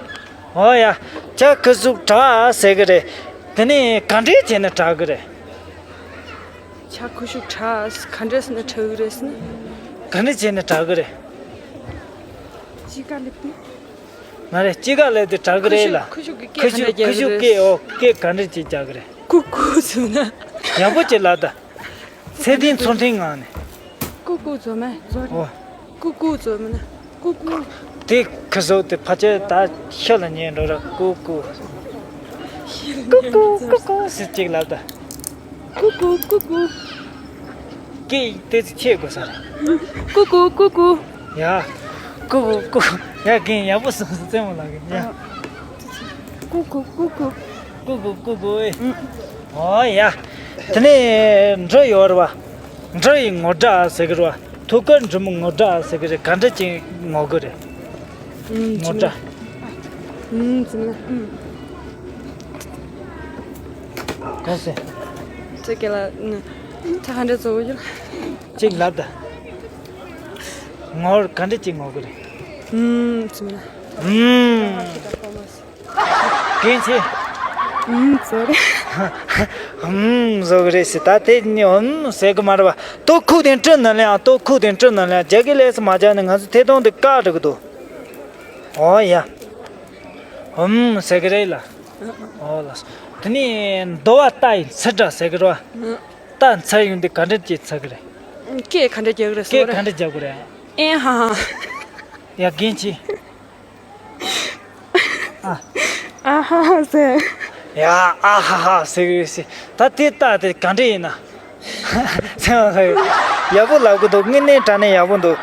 ཨོ་ཡ། ཇ་ཁུ་ཟུག་བྲག་ཟེར་གི་རེད། དེ་ནས་ག་འདྲས་བྱས་ནས་བྲག་གི་རེད། ཇ་ཁུ་ཤུ་བྲག་ག་འདྲས་ཟེར་ནས་བྲག་གི་རེད་ཟེར་ན། ག་འདྲས་བྱས་ནས་བྲག་གི་རེད། ཅི་ག་ལེབ་ཏེ། མ་རེད། ཅི་ག་ལེབ་ཏེ་བྲག་གི་རེད་ལ། ཁུ་ཤུ་ཁུ་ཤུ་གི་སྐད་ག་འདྲས་རྒྱག་གི་རེད། ཁུ་ཤུ་སྐད། ཨོ། སྐད་ག་འདྲས་ཅིག་རྒྱག་གི་རེད། ཀུ་ཀུ་ཟེར་ན། ཡག་པོ་ཅིག་ལབ་ད། ཚད་ལྡན་ཚུལ་ཁྲིམས་ངང་ནས། ཀུ་ཀུ་ཟེར་མ་ཟེར། ཨོ། ཀུ་ཀུ་ཟེར་མ་ན། ཀུ་ཀུ། དེ་ཁུ་ཟུག་དེ་ཕལ་ཆེར་ད་ཤི་ལ་ཉེ་འགྲོ་ར། ཀུ་ཀུ། ཀུ་ཀུ་ཀུ་ཀུ་ཟེར་ཅིག་ལབ་ད། ཀུ་ཀུ་ཀུ་ཀུ། སྐད་ཏོག་ཙམ་ཆེ་དགོས་ས་རེད། ཀུ་ཀུ་ཀུ་ཀུ། ཡ། ཀུ་ཀུ་ཀུ། ཡ། རྒན་ཡག་པོ་གསུངས་སོང་། རྩེད་མོ་ལ་རྒན། ཡ། ཀུ་ཀུ་ཀུ་ཀུ། ཀུ་ཀུ་ཀུ་ཀུ་ཨེ། ཨུ། ཨོ་ཡ། དེ་ནས་འབྲུ་ཡོད་རེད་བ། འབྲུ་ཡི་ངོ་སྒྲ་ཟེར་གི་རེད་བ། ཐུགས་ཀར་འབྲུ་མོ་ངོ་སྒྲ་ཟེར་གི་རེད། ག་འདྲ་ཅིག་ངོ་གི་རེད། ཨུ། ངོ་སྒྲ། ཨུ། ཙི་ན། ཨུ། ག་ཟེར། ཙི་གེ་ལ། ཨུ། ད་ག་འདྲ་བཟོ་གི་ཡོད། ཅིག་ལབ་ད། ངོ་ག་འདྲ་ཅིག་ངོ་གི་རེད། ཨུ། ཙི་ན། ཨུ། རྒན་ཆེ། ཨུམ་ཟེར་རེད། ཨུམ་ཟེར་གི་རེད་ཟེར། ད་དེ་ནི་ཨུམ་ཟེར་གི་མ་རེད་པ། ཏོ་ཁུག་དེ་འབྲུ་ནང་ལ་ཡང་། ཏོ་ཁུག་དེ་འབྲུ་ནང་ལ་ཡང་། རྒྱ་སྐད་ལས་སུ་མ་སྦྱར་ནས་ང་ཚོ་ཐད་གཏོང་དེ་བཀག་འགྲོ་གི་འདུག་ཨོ་ཡ། ཨུམ་ཟེར་གི་རེད་ལ། ཨོ་ལ། དེ་ནི་འདོ་བ་རྟ་ཡི་འཚེར་སྒྲ་ཟེར་གི་རེད་པ། རྟ་འཚེར་ཡོང་དུས་ག་འདྲ་ཅིག་འཚེར་གི་རེད། སྐད་ག་འདྲ་རྒྱག་གི་རེད། སྐད་ག་འདྲ་རྒྱག་གི་རེད། ཨེ་ཧ་ཧ། ཡ་རྒན་ཆེ། ཨ། ཨ་ཧ་ཧ་ཟེར། ཡ། ཨ་ཧ་ཧ་ཟེར་གི་ཟེར། ད་དེ་ལྟ་དེ་ག་འདྲ་ཡིན་ན། ཟེར་བ་ཟེར། ཡག་པོ་ལབ་གི་འདུག་དངོས་གནས་དྲང་གནས་ཡག་པོ་འདུག་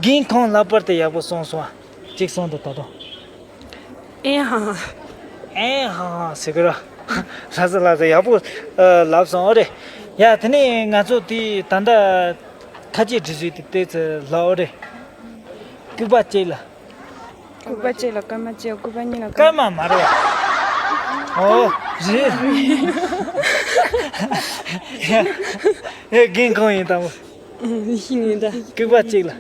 རྒན་ཁོང་ལྷག་པར་དུ་ཡག་པོ་གསུངས་སོང་ཨ། གཅིག་གསུངས་འདུག་ད་དུང་། ཨེ་ཧ་ཧ། ཨེ་ཧ་ཧ་ཟེར་གི་ར། ལྷ་ས་ལྷ་ས་ཡག་པོ་ལབ་སོང་། ཨོ་རེད། ཡ་དེ་ནས་ང་ཚོ་དེ་ད་ལྟ་ཁ་ཆེ་འབྲི་ཚུལ་དེ་ཏོག་ཙམ་ལབ། ཨོ་རེད། སྐུད་པ་གཅིག་ལ། སྐུད་པ་གཅིག་ལ་སྐར་མ་གཅིག་སྐུད་པ་གཉིས་ལ་སྐར་མ། སྐར་མ་མ་རེད། ཨོ་རེད། ཨེ་རྒན་གང་ཡིན་དང་པོ། ཤིང་ཡིན་ད། སྐུད་པ་གཅིག་ལ།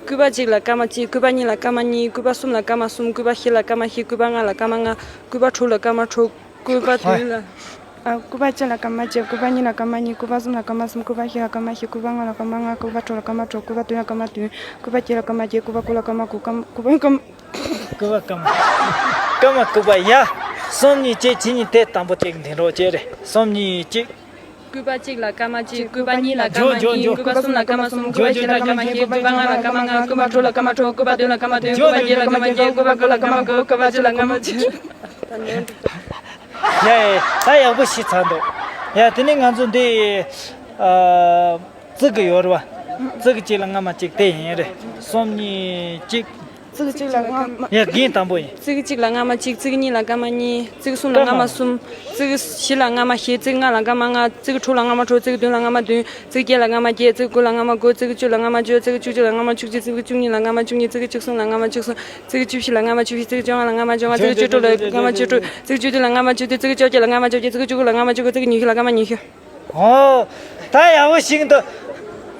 སྐུད་པ་གཅིག་ལ་སྐར་མ་གཅིག་སྐུད་པ་གཉིས་ལ་སྐར་མ་གཉིས། སྐུད་པ་གསུམ་ལ་སྐར་མ་གསུམ། སྐུད་པ་བཞི་ལ་སྐར་མ་བཞི། སྐུད་པ་ལྔ་ལ་སྐར་མ་ལྔ། སྐུད་པ་དྲུག་ལ་སྐར་མ་དྲུག་སྐུད་པ་བདུན་ལ། ཨ། སྐུད་པ་གཅིག་ལ་སྐར་མ་གཅིག་སྐུད་པ་གཉིས་ལ་སྐར་མ་གཉིས། སྐུད་པ་གསུམ་ལ་སྐར་མ་གསུམ། སྐུད་པ་བཞི་ལ་སྐར་མ་བཞི། སྐུད་པ་ལྔ་ལ་སྐར་མ་ལྔ། སྐུད་པ་དྲུག་ལ་སྐར་མ་དྲུག་སྐུད་པ་བདུན་ལ་སྐར་མ་བདུན། སྐུད་པ་བརྒྱད་ལ་སྐར་མ་བརྒྱད། སྐུད་པ་དགུ་ལ་སྐར་མ་དགུ་སྐར་མ། སྐུད་པ་སྐར་མ། སྐུད་པ་སྐར་མ། སྐར་མ་སྐུད་པ། ཡ། གསུམ་གཉིས་གཅིག་བྱས་ནས་དེ་དང་པོ་དེ་འདི་འགྲོ་བྱས་རེད། གསུམ་གཉིས་གཅིག་སྐུད་པ་གཅིག་ལ་སྐར་མ་གཅིག་སྐུད་པ་གཉིས་ལ་སྐར་མ་གཉིས། སྐུད་པ་གསུམ་ལ་སྐར་མ་གསུམ། སྐུད་པ་བཞི་ལ་སྐར་མ་བཞི། སྐུད་པ་ལྔ་ལ་སྐར་མ་ལྔ། སྐུད་པ་དྲུག་ལ་སྐར་མ་དྲུག་སྐུད་པ་བདུན་ལ་སྐར་མ་བདུན། སྐུད་པ་བརྒྱད་ལ་སྐར་མ་བརྒྱད། སྐུད་པ་དགུ་ལ་སྐར་མ་དགུ། སྐུད་པ་བཅུ་ལ་སྐར་མ་བཅུ། ཡ་ཡ། ད་ཡག་པོ་ཞིག་ཚར་འདུག་ཡ་དེ་ནས་ང་ཚོ་འདི་ཨ་ཙི་གུ་ཡོད་རེད་པ། ཙི་གུ་གཅིག་ལ་སྔ་མ་གཅིག་དེ་ཡིན་རེད། གསུམ་གཉིས་གཅིག་ཙི་གུ་གཅིག་ལ་སྔ་མ། ཡ་རྒན་དང་པོ་ཡིན། ཙི་གུ་གཅིག་ལ་སྔ་མ་གཅིག་ཙི་གུ་གཉིས་ལ་སྐར་མ་གཉིས། ཙི་གུ་གསུམ་ལ་སྔ་མ་གསུམ། ཙི་གུ་བཞི་ལ་སྔ་མ་བཞི། ཙི་གུ་ལྔ་ལ་སྐར་མ་ལྔ། ཙི་གུ་དྲུག་ལ་སྔ་མ་དྲུག་ཙི་གུ་བདུན་ལ་སྔ་མ་བདུན། ཙི་གུ་བརྒྱད་ལ་སྔ་མ་བརྒྱད། ཙི་གུ་དགུ་ལ་སྔ་མ་དགུ། ཙི་གུ་བཅུ་ལ་སྔ་མ་བཅུ། ཙི་གུ་བཅུ་གཅིག་ལ་སྔ་མ་བཅུ་གཅིག་ཙི་གུ་བཅུ་གཉིས་ལ་སྔ་མ་བཅུ་གསུམ། ཙི་གུ་བཅུ་བཞི་ལ་སྔ་མ་བཅུ་བཞི། ཙི་གུ་བཅོ་ལྔ་ལ་སྔ་མ་བཅོ་ལྔ། ཙི་གུ་བཅུ་དྲུག་ལ་སྔ་མ་བཅུ་དྲུག་ཙི་གུ་བཅུ་བདུན་ལ་སྔ་མ་བཅུ་བདུན། ཙི་གུ་བཅོ་བརྒྱད་ལ་སྔ་མ་བཅོ་བརྒྱད། ཙི་གུ་བཅུ་དགུ་ལ་སྔ་མ་བཅུ་དགུ། ཙི་གུ་ཉི་ཤུ་ལ་སྔ་མ་ཉི་ཤུ། ཨོ། ད་ཡག་པོ་ཞིག་འདུག་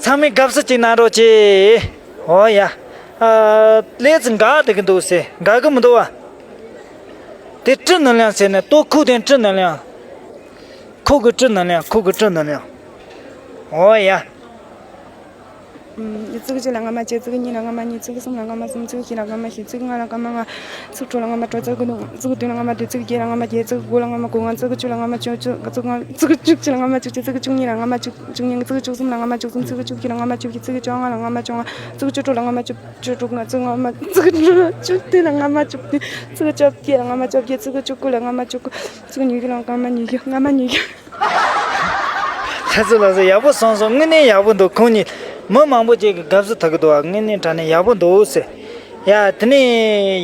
ཚང་མས་དགའ་བསུ་ཅིག་གནང་རོགས་གྱིས། ཨོ་ཡ། ཨ། ལས་ཚེ་འགག་བསྡད་ཀྱི་འདུག་ཟེར། འགག་གི་མི་འདུག་བ། དེ་གྲི་ནི་ལེན་ཟེར་ནས་ལྟོ་ཁུག་དེ་གྲི་ནི་ལེན། ཁུག་གི་གྲི་ནི་ལེན། ཁུག་གི་གྲི་ནི་ལེན། འོ་ཡ། ཙི་གུ་གཅིག་ལ་རྔ་མ་གཅིག་ཙི་གུ་གཉིས་ལ་རྔ་མ་གཉིས། ཙི་གུ་གསུམ་ལ་རྔ་མ་གསུམ། ཙི་གུ་བཞི་ལ་རྔ་མ་བཞི། ཙི་གུ་ལྔ་ལ་རྔ་མ་ལྔ། ཙི་གུ་དྲུག་ལ་རྔ་མ་དྲུག། ཙི་གུ་བདུན། ཙི་གུ་བདུན་ལ་རྔ་མ་བདུན། ཙི་གུ་བརྒྱད་ལ་རྔ་མ་བརྒྱད། ཙི་གུ་དགུ་ལ་རྔ་མ་དགུ། ང་ཙི་གུ་བཅུ་ལ་རྔ་མ་བཅུ་བཅུ། ཙི་གུ་ལྔ་ཙི་གུ་བཅུ་ལ་རྔ་མ་བཅུ་བཅུ། ཙི་གུ་བཅུ་གཉིས་ལ་རྔ་མ་བཅུ་བཅུ་གཉིས། ཙི་གུ་བཅུ་གསུམ་ལ་རྔ་མ་བཅུ་གསུམ། ཙི་གུ་བཅུ་བཞི་ལ་རྔ་མ་བཅུ་བཞི། ཙི་གུ་བཅོ་ལྔ་ལ་རྔ་མ་བཅོ་ལྔ། ཙི་གུ་བཅུ་དྲུག་ལ་རྔ་མ་བཅུ་དྲུག། ཙི་གུ་བཅུ་དྲུག་ལ་རྔ་མ་བཅུ་བཅུ་དྲུག། ཙི་གུ་བཅུ་བདུན་ལ་རྔ་མ་བཅུ་བདུན། ཙི་གུ་བཅོ་བརྒྱད་ལ་རྔ་མ་བཅོ་བརྒྱད། ཙི་གུ་བཅུ་དགུ་ལ་རྔ་མ་བཅུ་དགུ། ཙི་གུ་ཉི་ཤུ་ལ་རྔ་མ་ཉི་ཤུ། རྔ་མ་ཉི་ཤུ། ལགས་སོ་ལགས་སོ། ཡག་པོ་གསུངས་སོང་། དངོས་གནས་ཡག་པོ་འདུག་ཁོང་གཉིས་མི་མང་པོ་ཅིག་གིས་དགའ་བསུ་ཐོབ་ཀྱི་འདུག་བ། དངོས་གནས་དྲང་གནས་ཡག་པོ་འདུག་ཟེར། ཡ་དེ་ནས་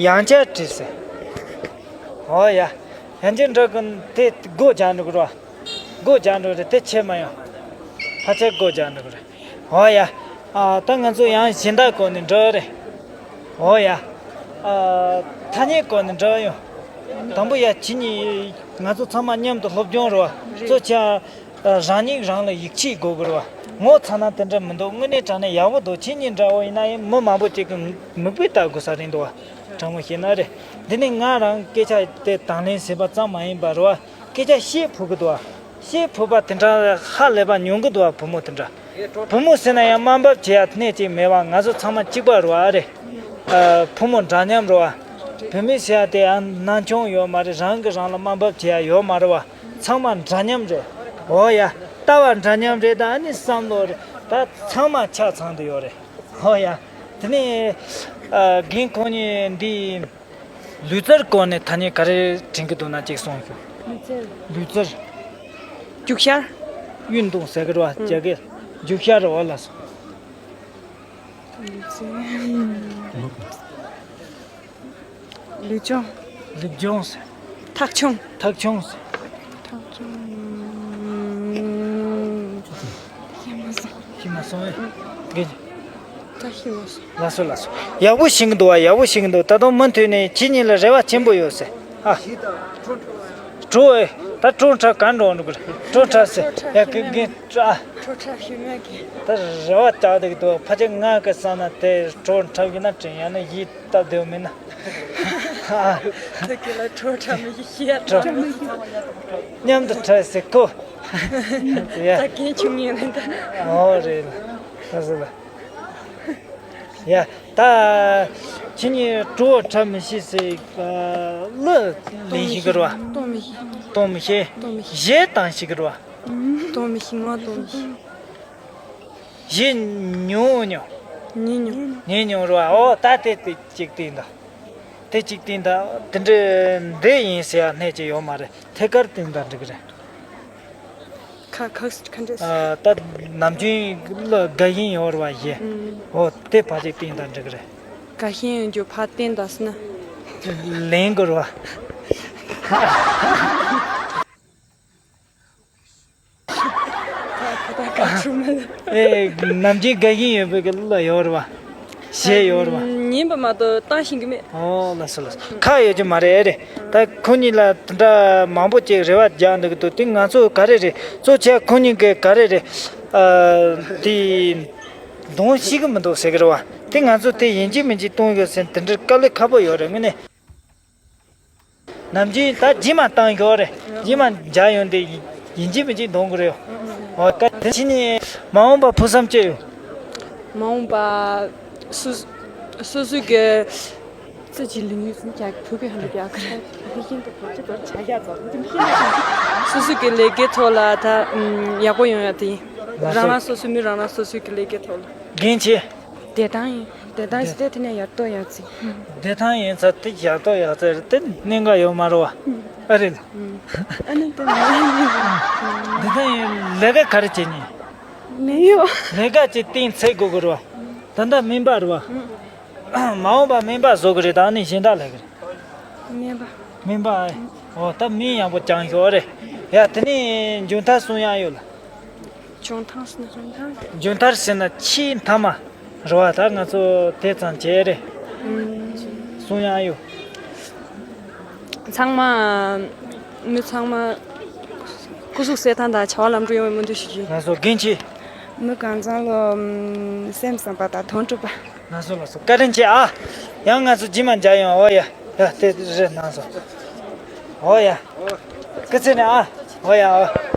ཡང་བསྐྱར་དྲིས་ཟེར། ཨོ་ཡ། ཡང་བསྐྱར་འདྲི་གི་དེ་སྒོ་རྒྱག་འགྲོ་གི་རེད་བ། སྒོ་རྒྱག་འགྲོ་རེད། དེ་ཆད་མ་ཡོང་། ཕལ་ཆེར་སྒོ་རྒྱག་འགྲོ་གི་རེད། ཨོ་ཡ། ཨ་ད་ང་ཚོ་ཡང་གཞན་དག་སྐོར་ནས་འགྲོ་རེད། ཨོ་ཡ། ཨ་ཐ་སྙད་སྐོར་ནས་འགྲོ་ཡོང་། དང་པོ་ཡ་ཁྱེད་གཉིས་ང་ཚོ་ཚང་མ་མཉམ་དུ་སློབ་སྦྱོང་རེད་བ། གཙོ་ཆེ་རང་ཉིད་རང་ལ་ཡིད་ཆེས་དགོས་གི་རེད་བ། ངོ་ཚ་ན་དེ་འདྲ་མི་འདུག་དངོས་གནས་དྲང་གནས་ཡག་པོ་འདུག་ཁྱེད་གཉིས་འདྲ་བོ་ཡིན་ན་ཡང་མི་མང་པོ་ཅིག་གིས་མིག་དཔེ་ལྟ་དགོས་ས་རེད་འདུག་བ། དྲང་མོ་བཤད་ན་རེད། འདི་ནས་ང་རང་སྐད་ཆ་དེ་དང་ལེན་བྱས་པ་ཙམ་མ་ཡིན་པ་རེད་བ། སྐད་ཆ་བཤད་ཕོད་ཀྱི་འདུག་བ། བཤད་ཕོད་པ་དེ་འདྲ་ཧ་ལས་པ་ཉུང་གི་འདུག་བ། བུ་མོ་དེ་འདྲ། བུ་མོ་ཟེར་ན་ཡང་དམའ་འབེབས་བྱེད་ཡ་སྣེ་གཅིག་མེད་པ། ང་ཚོ་ཚང་མ་གཅིག་པ་རེད་བ་རེད། ཨ་བུ་མོ་འདྲ་མཉམ་རེད་བ། བུད་མེད་ཟེར་ཡ་དེ་ཨ་ན་ཆུང་ཡོད་མ་རེད། རང་གིས་རང་ལ་དམའ་འབེབས་བྱེད་ཡ་ཡོད་མ་རེད་བ། ཚང་མ་འདྲ་མཉམ་རེད། འོ་ཡ། ལྟ་བ་འདྲ་མཉམ་རེད། ད་ཨ་ནི་བསམ་བློ་རེད། ད་ཚང་མ་ཆ་ཚང་དུ་ཡོད་རེད། འོ་ཡ། དེ་ནས་ཨ་རྒན་ཁོང་གཉིས་འདི། ལུས་རྩལ་སྐོར་ནས་ཐ་སྙད་ག་རེ་དྲན་གྱི་འདུག་ན་ཅིག་གསུངས་ཤོག་ལུས་རྩལ། ལུས་རྩལ། རྒྱུག་ཤར། 运动 ཟེར་གི་རེད་བ། ཨང་། རྒྱ་སྐད། རྒྱུག་ཤར་རེད་བ། ལགས་སོ། ལུས་རྩལ། ལུས་སྦྱོང་། ལུས་སྦྱོང་ཟེར། ཐག་མཆོང་། ཐག་མཆོང་ཟེར། ཐག་མཆོང་། ཤེས་མ་སོང་། ཤེས་མ་སོང་ཨེ། དགེ། ད་ཤེས་མ་སོང་། ལགས་སོ་ལགས་སོ། ཡག་པོ་ཤེས་ཀྱི་འདུག་བ། ཡག་པོ་ཤེས་ཀྱི་འདུག་ད་དུང་མུ་མཐུད་ནས་ཁྱེད་གཉིས་ལ་རེ་བ་ཆེན་པོ་ཡོད་ཟེར། ཨ། གྲོ་ཨེ། ད་གྲོ་འཁྲབ་ག་འགྲོ་འགྲོ་གི་རེད། གྲོ་འཁྲབ་ཟེར། ཡ་གི་གི་ཨ། གྲོ་འཁྲབ་ཤེས་མེད་གི། ད་རེ་བ་བཅག་བསྡད་ཀྱི་འདུག་ཕལ་ཆེར་ང་གི་བསམ་ན་དེ་གྲོ་འཁྲབ་ཡིན་ན་དྲན། ཡང་ན་ཡིད་སྟབས་བདེ་བོ་མིན་ན། ཨ། ཐུགས་ཀྱི་ལ་གྲོ་འཁྲབ་མི་ཤེས་ཤེས་ཡ། གྲོ་མཉམ་དུ་འཁྲབ་ཟེར་ཁོ། ཡ། ད་རྒན་ཆུང་ཡིན་ལ་ད། ཨོ་རེད་ལ། ལགས་སོ་ལ། ཡ། ད་ཁྱེད་གཉིས་གྲོ་འཁྲབ་མི་ཤེས་ཟེར། གླུ་ལེན་ཤེས་ཀྱི་རེད་བ། གཏོང་མི་ཤེས། གཏོང་མི་ཤེས། གཏོང་མི་ཤེས། གཞས་བཏང་ཤེས་ཀྱི་རེད་བ། གཏོང་མི་ཤེས། ང་གཏོང་མི་ཤེས། གཞས་ཉོ་མྱོང་། ཉན་མྱོང་། ཉན་མྱོང་རེད་བ། ཨོ་ད་དེ་དེ་གཅིག་བསྟན་དང་། དེ་གཅིག་བསྟན་དང་། དེ་འདྲའི་འདི་ཡིན་ཟེར་ཡ་སྣེ་གཅིག་ཡོད་མ་རེད། ཐད་ཀར་བསྟན་དང་འགྲིག་གི་རེད། ཁ་ཁ་ཁ་འདྲ། ཨ་ད་ནམ་རྒྱུན་གླུ་དགའ་ཞེན་ཡོད་རེད་བ། གཞས། ཨང་། ཨོ་དེ་ཕལ་ཆེར་བསྟན་དང་འགྲིག་གི་རེད། དགའ་ཞེན་ཡོད་རྒྱུ་ཕར་བསྟན་དང་ཟེར་ན། ལེན་དགོས་རེད་བ། ཨེ་ནམ་རྒྱུན་དགའ་ཞེན་ཡོད་པའི་གི་གླུ་ཡོད་རེད་བ། གཞས་ཡོད་རེད་བ། ཉན་པ་མ་གཏོགས་བཏང་ཤེས་ཀྱི་མེད། ཨོ་ལགས་སོ་ལགས་སོ། ཁག་ཡོད་རྒྱུ་མ་རེད། ཨེ་རེད། ད་ཁོ་གཉིས་ལ་དེ་འདྲ་མང་པོ་ཅིག་རེ་བ་རྒྱག་འདུག་གི་འདུག་དེ་ང་ཚོ་ག་རེ་རེད། གཙོ་ཆེ་ཁོ་གཉིས་ཀྱི་ག་རེ་རེད། ཨ་དེ་གདོང་ཤེས་ཀྱི་མི་འདུག་ཟེར་གི་རེད་བ། དེ་ང་ཚོ་དེ་ཡིན་གཅིག་མིན་གཅིག་གཏོང་དགོས་ཟེར་དེ་འདྲའི་དཀའ་ལས་ཁག་པོ་ཡོད་རེད། དངོས་གནས། ནམ་རྒྱུན་ད་རྗེས་མ་བཏང་ཤོག་རེད། རྗེས་མ་མཇལ་ཡོང་དུས་ཡིན་གཅིག་མིན་གཅིག་འདོན་དགོས་རེད། འོ་ད་དེ་ཕྱི་ནས་མ་འོངས་པ་ཕུགས་བསམ་ཅི་ཡོད། མ་འོངས་པ་སོ་སོ་སོ་སོའི་གི་རྩ་ཆེ་ལས་ངོས་སུ་རྒྱག་བོད་སྐད་ཧ་ལས་རྒྱག་གི་རེད། སོ་སོའི་གི་ལས་ཀའི་ཐོག་ལ་ད་ཡག་པོ་ཡོང་ཡ་དེ་ཡིན། ལགས་སོ། རང་རང་སོ་སོའི་མི་རང་རང་སོ་སོའི་གི་ལས་ཀའི་ཐོག་ལ། རྒན་ཆེ། བདེ་ཐང་ཡིན། བདེ་ཐང་ཞིག་དེ་དེ་ནས་ཡག་ཏོ་ཡག་ཅིག་བདེ་ཐང་ཡིན་ས་དེ་ཡག་ཏོ་ཡག་ཅིག་རེད། དེ་གནད་འགག་ཡོད་མ་རེད་བ། ཨ་རེད་ལ། ཨ་ནི་དེ་མ་ཡིན། བདེ་ཐང་ཡིན། ལས་ཀ་ག་རེ་བྱེད་ནི། མེད་ཡོད། ལས་ཀ་ཅིག་གཏིང་ཚད་དགོས་གི་རེད་བ། ད་ལྟ་སྨན་པ་རེད་བ། མ་འོངས་པ་སྨན་པ་བཟོ་གི་རེད། ད་ནི་གཞན་དག་ལས་གི་རེད། སྨན་པ། སྨན་པ་ཨེ། འོ་ད་མིང་ཡག་པོ་བྱང་ཤོག་རེད། ཡ་དེ་ནས་མཇུག་མཐར་གསུང་ཡག་ཡོད་ལ། བྱུང་ཐང་ཟེར་ན་བྱུང་ཐང་། མཇུག་མཐར་ཟེར་ན་ཆེས་མཐའ་མ་རེད་བ། ད་ང་ཚོ་དེ་ཙམ་བྱས་རེད། ཨུམ། གསུང་ཡག་ཡོད། ཚང་མ། མི་ཚང་མ་སྐུ་གཟུགས་གསལ་ཐང་དང་བྱ་བ་ལམ་འགྲོ་ཡོང་བའི་སྨོན་འདུན་ཞུ་རྒྱུ་ཡིན། ལགས་སོ། རྒན་ཆེ། མི་གང་ཚང་ལ་སེམས་བཟང་པ་དང་དོན་འགྲུབ་པ། ལགས་སོ་ལགས་སོ། བཀའ་དྲིན་ཆེ་ཨ། ཡང་ང་ཚོ་རྗེས་མ་མཇལ་ཡོང་། འོ་ཡ། ཡ་དེ་རེད་གནང་སོང་། ཨོ་ཡ། སྐུ་ཚེ་ནས་ཨ། ཨོ་ཡ་ཨོ།